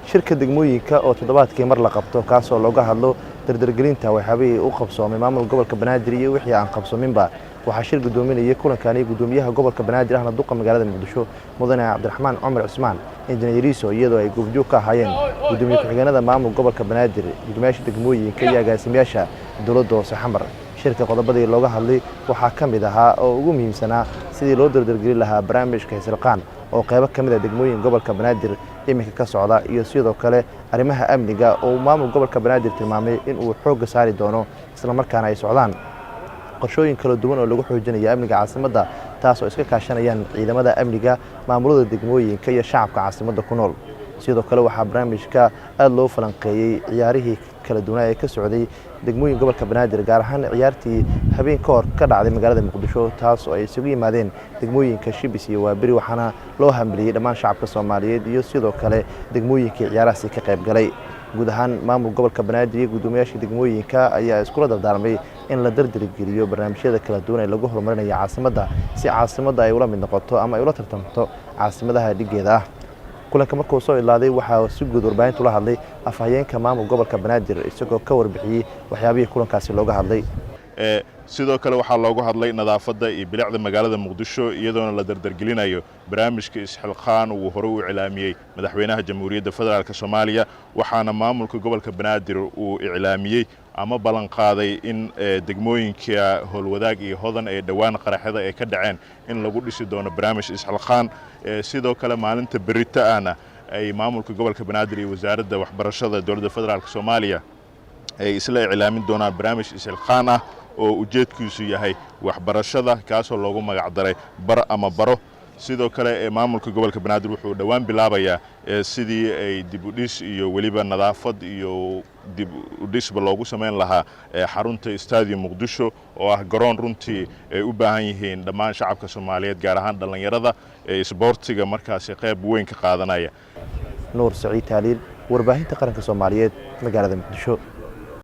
Shirka degmooyinka oo toddobaadkii mar la qabto, kaasoo looga hadlo dardargelinta waxyaabihii u qabsoomay maamul gobolka Banaadir iyo wixii aan qabsoominba, waxaa shir gudoominayay kulankani gudoomiyaha gobolka Banaadir ahna duqa magaalada Muqdisho, Mudane Cabdiraxmaan Cumar Cusmaan Injineer Yariiso, iyadoo ay goobjoog ka ahaayeen gudoomiye ku-xigeenada maamul gobolka Banaadir, gudoomiyaasha degmooyinka iyo agaasimayaasha dowladda hoose Xamar. Shirka qodobadii looga hadlay waxaa ka mid ahaa oo ugu muhiimsanaa sidii loo dardargelin lahaa barnaamijka Hisilqaan oo qaybo ka mid a degmooyin gobolka Banaadir iminka ka socda, iyo sidoo kale arrimaha amniga oo maamul gobolka Banaadir tilmaamay in uu xoogga saari doono, islamarkaana ay socdaan qorshooyin kala duwan oo lagu xoojinayo amniga caasimadda, taas oo iska kaashanayaan ciidamada amniga, maamulada degmooyinka iyo shacabka caasimadda ku nool. Sidoo kale waxaa barnaamijka aada loo falanqeeyey ciyaarihii kala duwanaa ee ka socday degmooyin gobolka Banaadir, gaar ahaan ciyaartii habeen ka hor ka dhacday magaalada Muqdisho, taas oo ay isugu yimaadeen degmooyinka Shibis iyo Waaberi, waxaana loo hambaliyey dhammaan shacabka Soomaaliyeed iyo sidoo kale degmooyinkii ciyaarahaasi ka qayb galay. Guud ahaan maamul gobolka Banaadir iyo guddoomiyaasha degmooyinka ayaa iskula dardaarmay in la dardargeliyo barnaamijyada kala duwan ee lagu horumarinayo caasimadda, si caasimadda ay ula mid noqoto ama ay ula tartamto caasimadaha dhiggeeda ah. Kulanka markuu soo ilaaday waxaa si guud warbaahintu la hadlay afhayeenka maamul gobolka Banaadir, isagoo ka warbixiyey waxyaabihii kulankaasi looga hadlay. Sidoo kale waxaa loogu hadlay nadaafadda iyo bilicda magaalada Muqdisho, iyadoona la dardargelinayo barnaamijka Isxilqaan uu hore u iclaamiyey madaxweynaha Jamhuuriyadda Federaalk Soomaaliya. Waxaana maamulka gobolka Banaadir uu iclaamiyey ama ballanqaaday in degmooyinka Howlwadaag iyo Hodan ee dhowaan qaraxyada ay ka dhaceen in lagu dhisi doono barnaamij Isxilqaan. Sidoo kale maalinta berita ahna ay maamulka gobolka Banaadir iyo Wasaaradda Waxbarashada Dowladda Federaalk Soomaaliya ay isla iclaamin doonaan barnaamij Isxilqaan ah oo ujeedkiisu yahay waxbarashada, kaasoo loogu magacdaray Bar ama Baro. Sidoo kale maamulka gobolka Banaadir wuxuu dhowaan bilaabayaa sidii ay dib u dhis iyo weliba nadaafad iyo dib u dhisba loogu samayn lahaa xarunta Stadium Muqdisho, oo ah garoon runtii ay u baahan yihiin dhammaan shacabka Soomaaliyeed, gaar ahaan dhallinyarada ee isboortiga markaasi qayb weyn ka qaadanaya. Nuur Saciid Taaliil, Warbaahinta Qaranka Soomaaliyeed, magaalada Muqdisho.